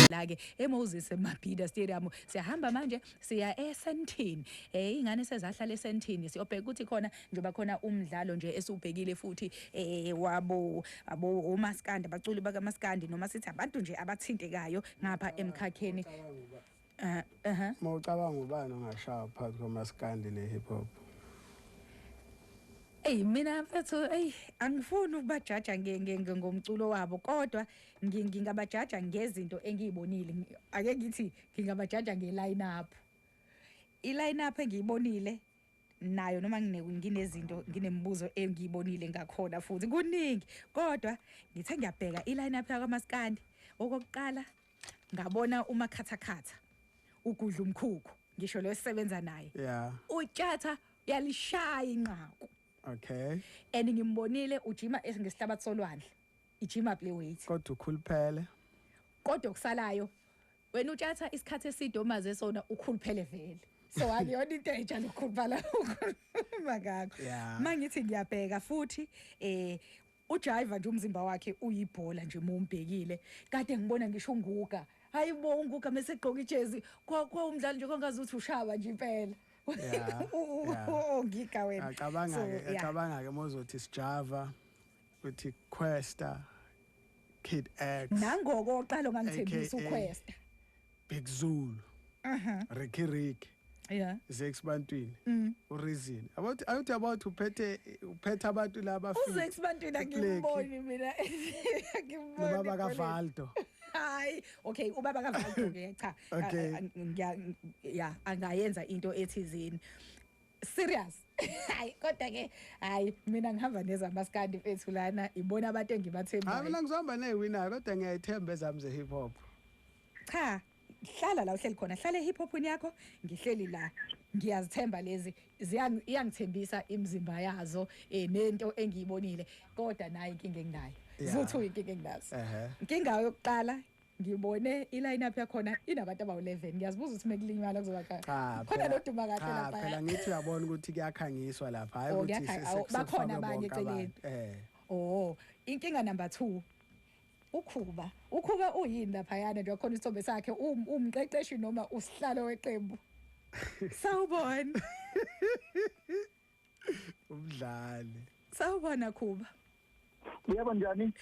La-ke eMoses Mabhida Stadium siyahamba manje siya eSandton. Ingane sezahlala eSandton, siyobheka ukuthi khona njengoba khona umdlalo nje esiubhekile futhi wabo abo omaskandi, abaculi bakamaskandi, noma sithi abantu nje abathintekayo ngapha emkhakheni. Uma ucabanga, ubani ongashaya phakathi kwamaskandi ne-hip hop? Ey mina mfethu, ey angifuni ukubajaja ngomculo wabo, kodwa ngingabajaja ngezinto engiyibonile. Ake ngithi ngingabajaja nge-line up. I-line up engiyibonile nayo, noma nginezinto, nginemibuzo engiyibonile ngakhona futhi kuningi, kodwa ngithe ngiyabheka i-line up yakwaMaskandi, okokuqala ngabona uMakhathakhatha ugudla umkhukhu, ngisho lo esisebenza naye. Utshatha yalishaya inqaku. And ngimbonile ujima ngesihlabathi solwandle, ijima play weight. Kodwa ukhuluphele. Kodwa okusalayo wena utshatha isikhathi eside omaze sona ukhuluphele vele, so akuyona into entsha lokukhuluphala ukhuluma ngakho. Mangithi ngiyabheka futhi uJiva nje, umzimba wakhe uyibhola nje mumbhekile. Kade ngibona ngisho unguga, hayibo, unguga mesegqoka ijezi kwa umdlalo nje kongazi ukuthi ushaba nje impela. Ongiga wena. Acabanga So, ke yeah. Acabanga ke mozothi Sjava, uthi Questa, Kid X, Nangokoqala ongangithembisa AKA uQuesta. Big Zulu, Ricky Rick, Zex Bantwini, uReason. About uphethe abantu laba fit. UZex Bantwini uBlackie. Angimboni mina, angimboni Nobaba ebholeni. kaValdo. Hayi, okay, ubaba kaValdo ke cha. Ya, angayenza into ethizini serious, hayi, kodwa ke hayi, mina ngihamba nezamaskandi mfethu, lana ibona abantu Hayi, engibathembayo. Mina ngizohamba neziwinayo, kodwa ngiyayithemba ezami ze hip hop. Cha, hlala la uhleli khona, hlala e-hip hopini yakho, ngihleli la ngiyazithemba lezi, iyangithembisa imizimba yazo nento engiyibonile, kodwa nayo inkinga enginayo, zuthu inkinga enginazo. Inkinga yokuqala, ngibone i-line up yakhona inabantu abawu-11, ngiyazibuza ukuthi mekulinywa kuzoba Cha, khona noduma kahle cha, lapha. Phela ngithi uyabona ukuthi kuyakhangiswa lapha, hayi Oh, ukuthi awu, bakhona sekufakwe abanye bonke eceleni. abantu. Oh, inkinga number 2, uKhuba. UKhuba uyini laphayana nje? Khona isithombe sakhe, umqeqeshi noma usihlalo weqembu? Sawubona. Umdlali. Sawubona Khuba. Yebo, njani?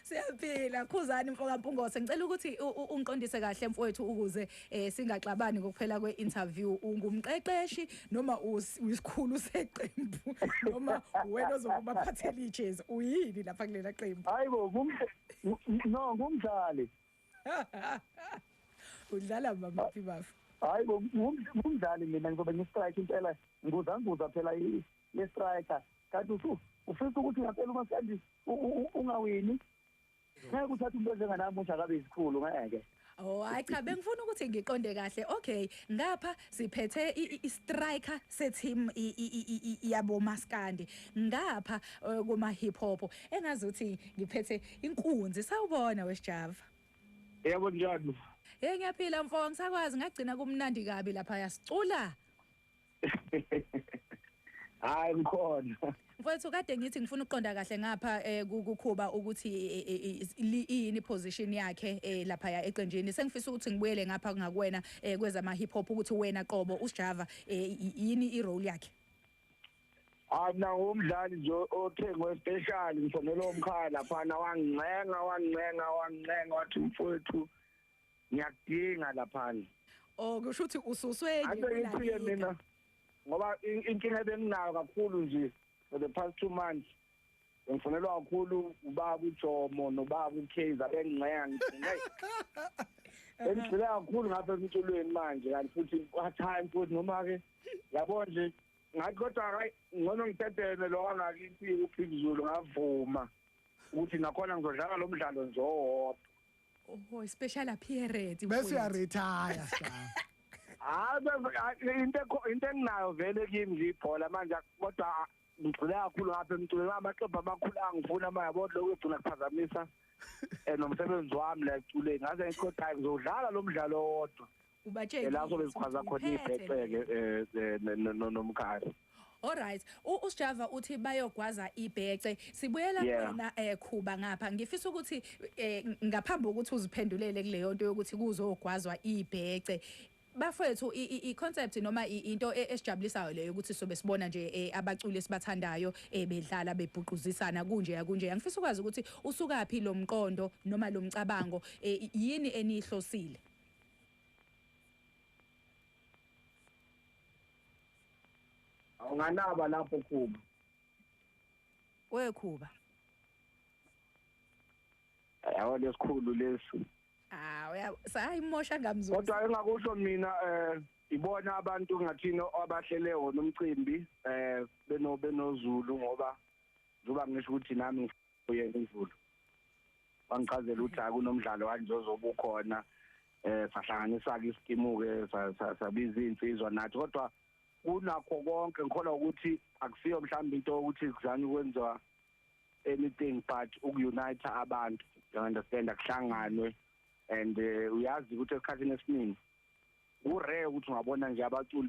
Siyaphila, Khuzani mfoka Mpungose. Ngicela ukuthi ungiqondise kahle mfowethu ukuze singaxabani ngokuphela kwe-interview. Ungumqeqeshi noma uyisikhulu seqembu noma wena ozokubaphathela ijezi? Uyini lapha kulela qembu? Hayibo, no, ngumdlali. Udlala mamaphi bafu? Hayibo, ngumdlali mina, ngizobe ngi-strike impela, nguzanguza phela ye-striker. Kanti ufisa ukuthi ngempela umaskandi ungawini? Ngeke uthathe umuntu onjenganami ukuthi akabe isikhulu, ngeke. Oh hayi cha, bengifuna ukuthi ngiqonde kahle. Okay, ngapha siphethe i-striker se-team yabo maskandi. Ngapha kuma hip hop engazuthi ngiphethe inkunzi. Sawubona weSjava. Yebo, njani? Hey, ngiyaphila mfo, ngisakwazi ngagcina kumnandi kabi lapha yasicula. Hayi, ngikhona. Mfowethu, kade ngithi ngifuna ukuqonda kahle ngapha kuKhuba ukuthi iyini position yakhe lapha ya eqenjini. Sengifisa ukuthi ngibuyele ngapha ngakuwena kwezama hip hop ukuthi wena qobo uSjava yini i-role yakhe? Hayi, mina ngumdlali nje othengwe special, ngifonela umkhaya laphana, wangincenga, wangincenga, wangincenga, wathi mfowethu ngiyakudinga laphana. Oh, kusho ukuthi ususwe Ake ngithi mina ngoba inkinga ebenginayo kakhulu nje for the past 2 months, ngifonelwa kakhulu ubaba uJomo nobaba uKaizer, bengincenga, ngithi hey, bengigxile kakhulu ngapha emculweni manje, kanti futhi kwa-time futhi noma ke yabo nje, ngathi kodwa hayi, ngcono ngidedele lo wangakithi uBig Zulu, ngavuma ukuthi nakhona ngizodlala lo mdlalo nje owodwa. Oh, special appearance. Bese mfowethu. uya-retire, Sjava. Hayi, into enginayo vele kimi nje ibhola manje, kodwa ngigxile kakhulu ngapha emculweni, amaqembu amakhulu angifuna manje, yabo, lokhu egcina kuphazamisa nomsebenzi wami la eculeni, ngaze ngithi kodwa hayi, ngizodlala lo mdlalo owodwa. Ubatshele La sobe sikhwaza khona ibhece-ke nomkhaya. Alright, uSjava uthi bayogwaza ibhece. Sibuyela kuwena Khuba ngapha. Ngifisa ukuthi ngaphambi kokuthi uziphendulele kuleyo nto yokuthi kuzogwazwa ibhece, bafethu, i-concept noma into esijabulisayo leyo ukuthi sobe sibona nje abaculi esibathandayo bedlala, bebhuquzisana kunje kunje. Ngifisa ukwazi ukuthi usukaphi lo mqondo noma lo mcabango, yini enihlosile? Unganaba lapho Khuba. Wekhuba. Yabo, lesikhulu lesi. Ah, uya sayimosha ngamzuzu. Kodwa engakusho mina, ibona abantu ngathini abahlele wona umcimbi benoZulu, ngoba njengoba ngisho ukuthi nami ngifuye uZulu. Bangichazela ukuthi akunomdlalo kanje ozobe ukhona, sahlanganisa ke isikimu ke, sabiza insizwa nathi. Kodwa kunakho konke, ngikholwa ukuthi akusiyo mhlawumbe into ukuthi kuzanywe ukwenziwa anything but uku-unite abantu, you understand, akuhlanganwe. And uyazi ukuthi esikhathini esiningi ku-rare ukuthi ungabona nje abaculi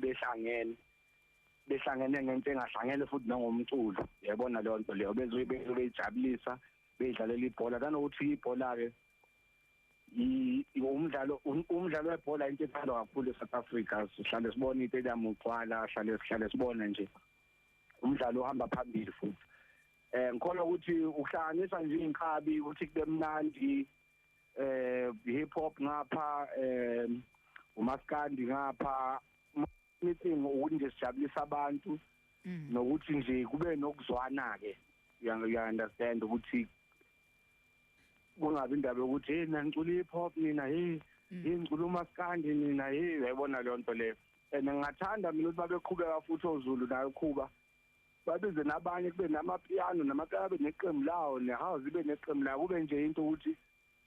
behlangene ngento engahlangene futhi nangomculo, uyayibona leyo nto leyo, beyijabulisa, beyidlalela ibhola. Nanokuthi ibhola-ke umdlalo webhola into ethandwa kakhulu e-South Africa. Sihlale sibona i-stadium ugcwala, sihlale sibona nje umdlalo ohamba phambili. Futhi ngikholwa ukuthi ukuhlanganisa nje iy'nkabi ukuthi kube mnandi, hip hop ngapha, umaskandi ngapha, anything ukuthi nje sijabulisa abantu nokuthi nje kube nokuzwana ke, you understand, ukuthi kungabi indaba yokuthi hey, mina ngicula hip hop, nina hey, ngicula umaskandi, nina hey, uyayibona leyo nto leyo. And ngingathanda mina ukuthi babeqhubeka futhi oZulu nayo Khuba, babize nabanye, kube namapiano, namapiano abe neqembu lawo, ne-house ibe neqembu lawo, kube nje into ukuthi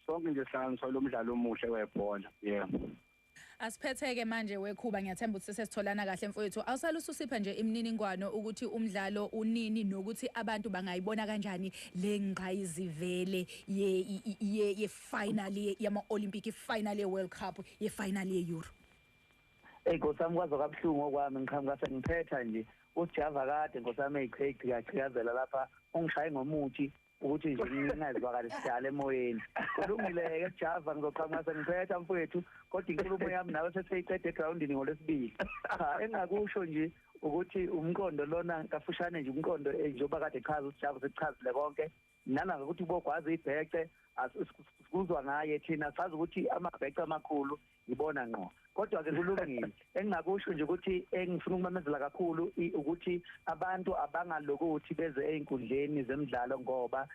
sonke nje sihlanganiswa lo mdlalo omuhle webhola. Yeah. Asiphetheke manje wekhuba, ngiyathemba ukuthi sesitholana kahle mfowethu. Awusale ususipha nje imininingwano ukuthi umdlalo unini nokuthi abantu bangayibona kanjani le ngqayizivele ye final yama Olympic, final ye World Cup, ye final ye Euro. Ey Nkosi kwazo kabuhlungu okwami, ngiqhamuka sengiphetha nje uSjava kade Nkosi yami eyiqhikazela lapha, ungishaye ngomuthi ukuthi nje ngingazwakali sidala emoyeni. Kulungile-ke Sjava, ngizoqhamuka sengiphetha mfowethu, kodwa inkulumo yami nawe sesiyiqede egrawundini ngolwesibili. Cha, engakusho nje ukuthi umqondo lona kafushane nje, umqondo njengoba kade echaza uSjava, sekuchazile konke nanokuthi bogwaza ibhece sikuzwa ngaye thina, sazi ukuthi amabhece amakhulu ibona ngqo. Kodwa-ke kulungile, engingakusho nje ukuthi engifuna ukumemezela kakhulu ukuthi abantu abangalokuthi beze ey'nkundleni zemidlalo, ngoba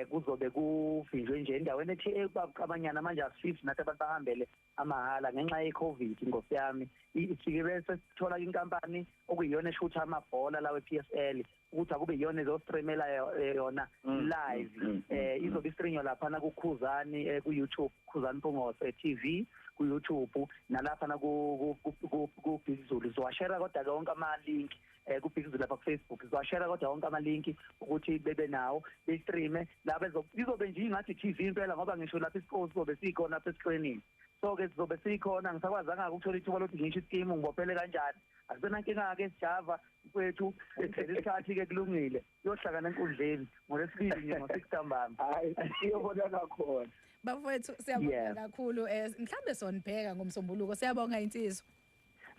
kuzobe kuvinjwe nje endaweni ethi ekubabuqamanyana manje, asifisi nathi abantu bahambele amahhala ngenxa ye-COVID. Nkosi yami, sike bese sithola inkampani okuyiyona eshutha amabhola lawo e-PSL ukuthi akube iyona ezostreamela yona live. Izobe istreamwa laphana kuKhuzani ku-YouTube, Khuzani Mpungose TV ku-YouTube, nalaphana ku-Big Zulu. Sizowashare kodwa-ke wonke ama-link ku-Big Zulu lapha ku-Facebook, sizowashare kodwa wonke ama-link ukuthi bebe nawo beyistreame lapha, izobe nje ingathi TV impela, ngoba ngisho lapha isikole sizobe sikhona lapha eskrinini. So-ke sizobe sikhona, ngisakwazanga ukuthola ithuba lokuthi ngisho iskimu ngibophele kanjani. Akusenankinga-ke Sjava mfowethu, isikhathi-ke kulungile, kuyohlangana enkundleni ngolwesibili nje ngo-6 ntambama. Hayi, siyobonana khona bafowethu, siyabonga kakhulu. Mhlambe sonibheka ngomsombuluko. Siyabonga insizwa.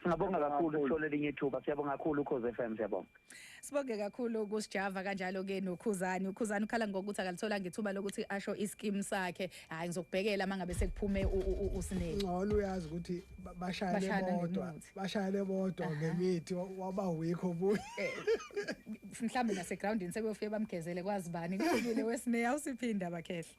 Singabonga kakhulu ukuthola elinye ithuba. Siyabonga kakhulu Ukhozi FM, siyabonga. Sibonge kakhulu kuSjava kanjalo ke noKhuzani. UKhuzani ukhala ngokuthi akalitholanga ithuba lokuthi asho ischeme sakhe. Hayi, ngizokubhekela mangabe sekuphume uSineli. Ngcono uyazi ukuthi bashayele bodwa ngemithi, waba weak obuye. Mhlambe nasegroundini sebeyofike bamgezele kwazi bani. Kulungile weSineya, awusiphinda bakhehle.